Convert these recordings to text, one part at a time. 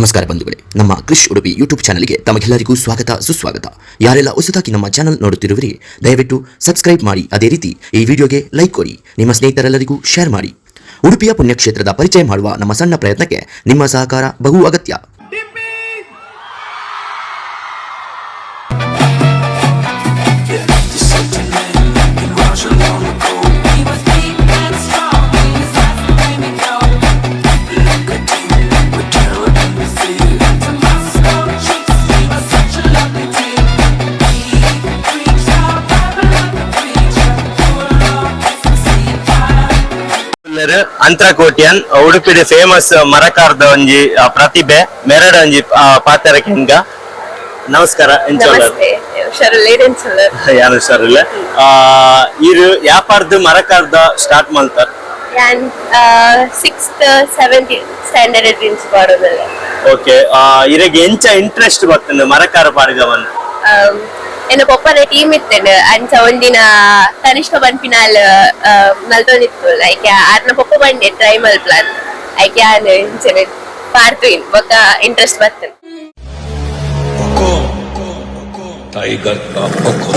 ನಮಸ್ಕಾರ ಬಂಧುಗಳೇ, ನಮ್ಮ ಕ್ರಿಶ್ ಉಡುಪಿ ಯೂಟ್ಯೂಬ್ ಚಾನಲ್ಗೆ ತಮಗೆಲ್ಲರಿಗೂ ಸ್ವಾಗತ, ಸುಸ್ವಾಗತ. ಯಾರೆಲ್ಲ ಹೊಸದಾಗಿ ನಮ್ಮ ಚಾನಲ್ ನೋಡುತ್ತಿರುವಿರಿ, ದಯವಿಟ್ಟು ಸಬ್ಸ್ಕ್ರೈಬ್ ಮಾಡಿ. ಅದೇ ರೀತಿ ಈ ವಿಡಿಯೋಗೆ ಲೈಕ್ ಕೊಡಿ, ನಿಮ್ಮ ಸ್ನೇಹಿತರೆಲ್ಲರಿಗೂ ಶೇರ್ ಮಾಡಿ. ಉಡುಪಿಯ ಪುಣ್ಯಕ್ಷೇತ್ರದ ಪರಿಚಯ ಮಾಡುವ ನಮ್ಮ ಸಣ್ಣ ಪ್ರಯತ್ನಕ್ಕೆ ನಿಮ್ಮ ಸಹಕಾರ ಬಹು ಅಗತ್ಯ. He was deep and strong. He was fast and we go. To Moscow cheeks, he was such a lovely teen. He preached the Bible like a preacher, full of ecstasy and fire. ಉಲ್ಲೆರ್ ಅಂತ್ರ Kotian, ಉಡುಪಿಡ್ famous ಮರಕಾರ್ದ ಒಂಜಿ ಪ್ರತಿಭೆ ಮೆರಡ ಒಂಜಿ ಪಾತೆರ ಕೆಂಗ. ನಮಸ್ಕಾರ, ಎಂಚ ಉಲ್ಲರ್? ನಮಸ್ತೆ, ಹುಷಾರಿಲ್ಲ? ಯಾನ್ ಹುಷಾರಿಲ್ಲ. ಈರ್ ಯಾಪಾರ್ದ್ ಮರಕಾರ್ದ ಸ್ಟಾರ್ಟ್ ಮಲ್ತಾರ್? ಯಾನ್ ಸಿಕ್ಸ್ತ್ ಸೆವೆಂತ್ ಸ್ಟ್ಯಾಂಡರ್ಡ್ ಡ್ರೀಮ್ಸ್ ಬರೋದಲ್ಲ. ಓಕೆ, ಇರೆಗ್ ಎಂಚ ಇಂಟ್ರೆಸ್ಟ್ ಬರ್ತಂಡು ಮರಕಾರ ಪಾಡ್ಗವನ್? ಎನ್ನ ಪೊಪ್ಪನ ಟೀಮ್ ಇತ್ತೇನೆ. ಅಂಚ ಒಂದಿನ ತನಿಷ್ಕ ಪನ್ಪಿನಾಲ್ ನಲ್ತೊಂದಿತ್ತು. ಲೈಕ್ ಆರ್ನ ಪೊಪ್ಪ ಬಂಡೆ ಟ್ರೈ ಮಲ್ಪ್ಲಾನ್ ಐಕೆ ಯಾನ್ ಇಂಚನೆ ಪಾರ್ತುಯಿನ್, ಬೊಕ್ಕ ಇಂಟ್ರೆಸ್ಟ್ ಬರ್ತೇನೆ. टाइगर का हुक्म.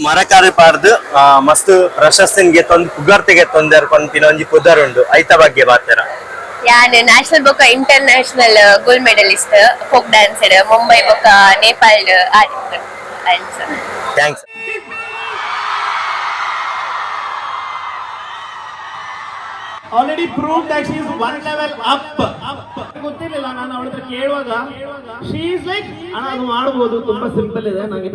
ಮರಕಾರ್ ಪಾಡ್ದು ಮಸ್ತ್ ಪ್ರಶಸ್ತಿನ್ ಗೆತ್ತೊಂದು, ಪುಗರ್ತೆ ಗೆತ್ತೊಂದೆರ್ ಪನ್ಪಿನ ಒಂಜಿ ಪುದರ್ ಉಂಡು. ಐತ ಬಗ್ಗೆ ಪಾತೆರ. ಯಾನ್ ನ್ಯಾಷನಲ್ ಬೊಕ್ಕ international gold medalist folk dance, Mumbai ಬೊಕ್ಕ ನೇಪಾಳ ಆದಿತ್ತು ಅಂಚ. Thanks. Already prove that she is one level up. ಗೊತ್ತಿರ್ಲಿಲ್ಲ. ನಾನು ಅವಳ ಹತ್ರ ಕೇಳುವಾಗ she is like, ಅಣ್ಣ, ಅದು ಮಾಡ್ಬೋದು, ತುಂಬಾ ಸಿಂಪಲ್ ಇದೆ ನನಗೆ.